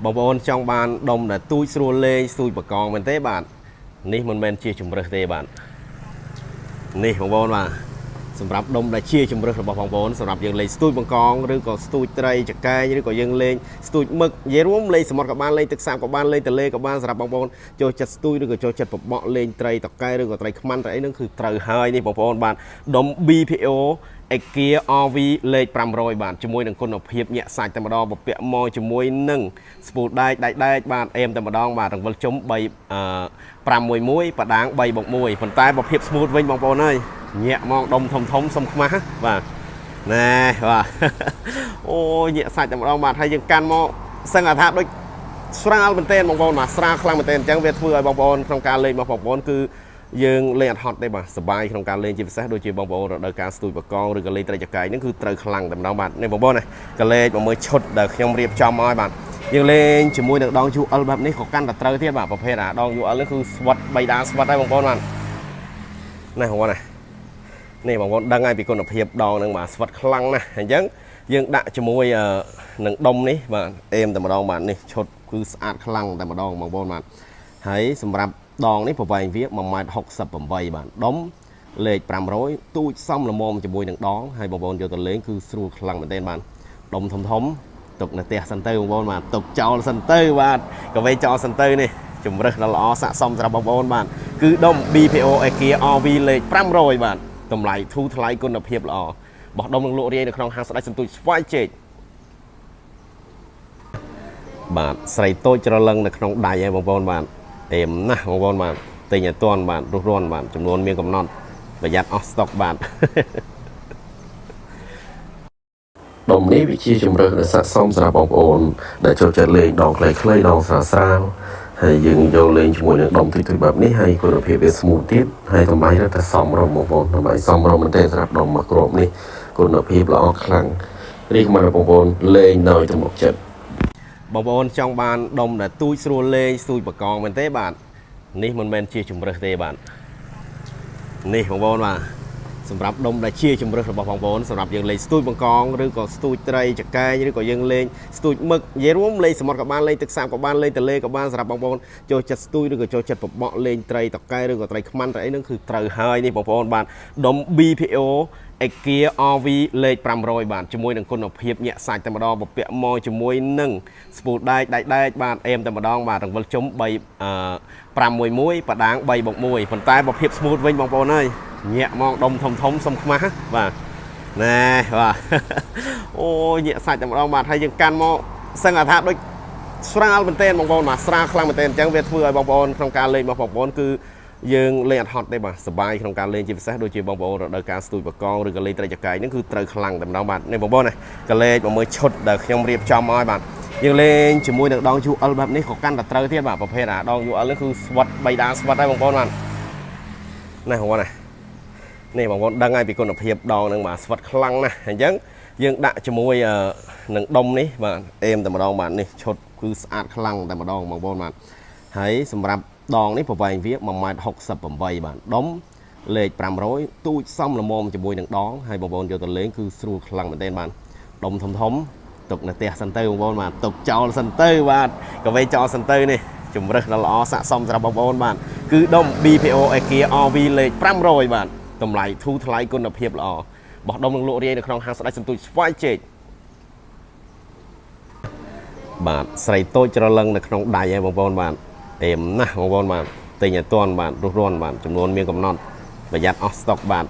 បងប្អូនចង់បានដុំដែលទូចស្រួលលេងស្ទូចបកងមែនទេបាទនេះមិនមែនជាជំរើសទេបាទនេះបងប្អូនបាទសម្រាប់ដុំដែលជាជំរើសរបស់បងប្អូនសម្រាប់យើងលេងស្ទូចបង្កងឬក៏ស្ទូចត្រីចកែងឬក៏យើងលេងស្ទូចមឹកនិយាយរួមលេងសមុទ្រក៏បានលេងទឹកសាបក៏បានលេងទន្លេក៏បានសម្រាប់បងប្អូនចូលចិត្តស្ទូចឬក៏ចូលចិត្តបបក់លេងត្រីតកែឬក៏ត្រីខ្មាន់ត្រីអីហ្នឹងគឺត្រូវហើយនេះបងប្អូនបាទដុំ BPO អេគា RV លេខ500បាទជាមួយនឹងគុណភាពញាក់សាច់តែម្ដងពពាក់មកជាមួយនឹងស្ពូលដែកដែកដែកបាទអេមតែម្ដងបាទរង្វិលជុំ3អឺ511បដាង3បូក1ប៉ុន្តែប្រភេទ smooth វិញបងប្អូនអើយញាក់មកដុំធំធំសុំខ្មាស់បាទណែបាទ អូញាក់សាច់តែម្ដងបាទហើយយើងកាន់មកសឹងអាថាដូចស្រាលមែនទែនបងប្អូនបាទស្រាលខ្លាំងមែនទែនអញ្ចឹងវាធ្វើឲ្យបងប្អូនក្នុងការលេងរបស់បងប្អូនគឺយើងលេងអត់ហត់ទេបាទសប្បាយក្នុងការលេងជាពិសេសដូចជាបងប្អូនរដូវកាលស្ទូចបកងឬក៏លេងត្រីចកែងហ្នឹងគឺត្រូវខ្លាំងតែម្ដងបាទនេះបងប្អូនណាក៏លេខមកមើលឈុតដែលខ្ញុំរៀបចំឲ្យបាទយើងលេងជាមួយនឹងដង UL បែបនេះក៏កាន់តែត្រូវទៀតបាទប្រភេទអាដង UL នេះគឺស្វិត3ដាស្វិតហើយបងប្អូនបាទនេះបងប្អូនណានេះបងប្អូនដឹងហើយពីគុណភាពដងហ្នឹងបាទស្វិតខ្លាំងណាស់អញ្ចឹងយើងដាក់ជាមួយនឹងដុំនេះបាទអេមតែម្ដងបាទនេះឈុតគឺស្អាតខ្លាំងតែម្ដងបងប្អូនបាទហើយសម្រាប់ដងនេះប្រវែងវា1.68ម៉ែត្របាទដុំលេខ500ទូចសមល្មមជាមួយនឹងដងហើយបងប្អូនយកទៅលេងគឺស្រួលខ្លាំងមែនទែនបាទដុំធំធំទុកនៅផ្ទះសិនទៅបងប្អូនបាទទុកចោលសិនទៅបាទកវេចោលសិនទៅនេះជំរើសដ៏ល្អស័ក្តិសមសម្រាប់បងប្អូនបាទគឺដុំ BPO អេគា RV លេខ500បាទតម្លៃធូរថ្លៃគុណភាពល្អបោះដុំនឹងលក់រាយនៅក្នុងហាងស្ដេចសន្ទូចស្វាយចេកបាទស្រីតូចច្រឡឹងនៅក្នុងដៃហើយបងប្អូនបាទអេមណាស់បងប្អូនបាទទិញឲ្យតាន់បាទរុះរាន់បាទចំនួនមានកំណត់ប្រយ័ត្នអស់ស្តុកបាទ ដុំនេះវាជាជំរើសដ៏ស័ក្តិសមសម្រាប់បងប្អូនដែលចូលចិត្តលេងដងខ្លីៗដងស្រាលស្រាលហើយយើងយកលេងជាមួយនឹងដុំទូចៗបែបនេះហើយគុណភាពវា smooth ទៀតហើយតម្លៃរឹតតែសមរម្យបងប្អូនតម្លៃសមរម្យមែនទែនសម្រាប់ដុំមួយគ្រាប់នេះគុណភាពល្អខ្លាំងរីកមកបងប្អូនលេងដោយទំនុកចិត្ត បងប្អូនចង់បានដុំដែលទូចស្រួលលេងស្ទូចបកងមែនទេបាទនេះមិនមែនជាជំរើសទេបាទនេះបងប្អូនបាទសម្រាប់ដុំដែលជាជំរើសរបស់បងប្អូនសម្រាប់យើងលេងស្ទូចបង្កងឬក៏ស្ទូចត្រីចកែងឬក៏យើងលេងស្ទូចមឹកនិយាយរួមលេងសមុទ្រក៏បានលេងទឹកសាបក៏បានលេងទន្លេក៏បានសម្រាប់បងប្អូនចូលចិត្តស្ទូចឬក៏ចូលចិត្តបបក់លេងត្រីតកែឬក៏ត្រីខ្មាន់ត្រីអីហ្នឹងគឺត្រូវហើយនេះបងប្អូនបាទដុំ BPO អេគា RV លេខ500បាទជាមួយនឹងគុណភាពញាក់សាច់តែម្ដងពពាក់មកជាមួយនឹងស្ពូលដែកដែកដែកបាទអេមតែម្ដងបាទរង្វិលជុំ3អឺ511បដាង3បូក1ប៉ុន្តែប្រភេទ smooth វិញបងប្អូនអើយញាក់មកដុំធំធំសុំខ្មាស់បាទណែបាទ អូញាក់សាច់តែម្ដងបាទហើយយើងកាន់មកសឹងអាថាដូចស្រាលមែនទែនបងប្អូនបាទស្រាលខ្លាំងមែនទែនអញ្ចឹងវាធ្វើឲ្យបងប្អូនក្នុងការលេងរបស់បងប្អូនគឺយើងលេងអត់ហត់ទេបាទសប្បាយក្នុងការលេងជាពិសេសដូចជាបងប្អូនរដូវកាលស្ទូចបកងឬក៏លេងត្រីចកែងហ្នឹងគឺត្រូវខ្លាំងតែម្ដងបាទនេះបងប្អូនណាក៏លេខមកមើលឈុតដែលខ្ញុំរៀបចំឲ្យបាទយើងលេងជាមួយនឹងដង UL បែបនេះក៏កាន់តែត្រូវទៀតបាទប្រភេទអាដង UL នេះគឺស្វិត3ដាស្វិតហើយបងប្អូនបាទនេះបងប្អូនណានេះបងប្អូនដឹងហើយពីគុណភាពដងហ្នឹងបាទស្វិតខ្លាំងណាស់អញ្ចឹងយើងដាក់ជាមួយនឹងដុំនេះបាទអេមតែម្ដងបាទនេះឈុតគឺស្អាតខ្លាំងតែម្ដងបងប្អូនបាទហើយសម្រាប់ដងនេះប្រវែងវា1.68ម៉ែត្របាទដុំលេខ500ទូចសមល្មមជាមួយនឹងដងហើយបងប្អូនយកទៅលេងគឺស្រួលខ្លាំងមែនទែនបាទដុំធំធំទុកនៅផ្ទះសិនទៅបងប្អូនបាទទុកចោលសិនទៅបាទកវេចោលសិនទៅនេះជំរើសដ៏ល្អស័ក្តិសមសម្រាប់បងប្អូនបាទគឺដុំ BPO អេគា RV លេខ500បាទតម្លៃធូរថ្លៃគុណភាពល្អបោះដុំនឹងលក់រាយនៅក្នុងហាងស្ដេចសន្ទូចស្វាយចេកបាទស្រីតូចច្រឡឹងនៅក្នុងដៃហើយបងប្អូនបាទអេមណាស់បងប្អូនបាទទិញឲ្យតាន់បាទរុះរាន់បាទចំនួនមានកំណត់ប្រយ័ត្នអស់ស្តុកបាទ។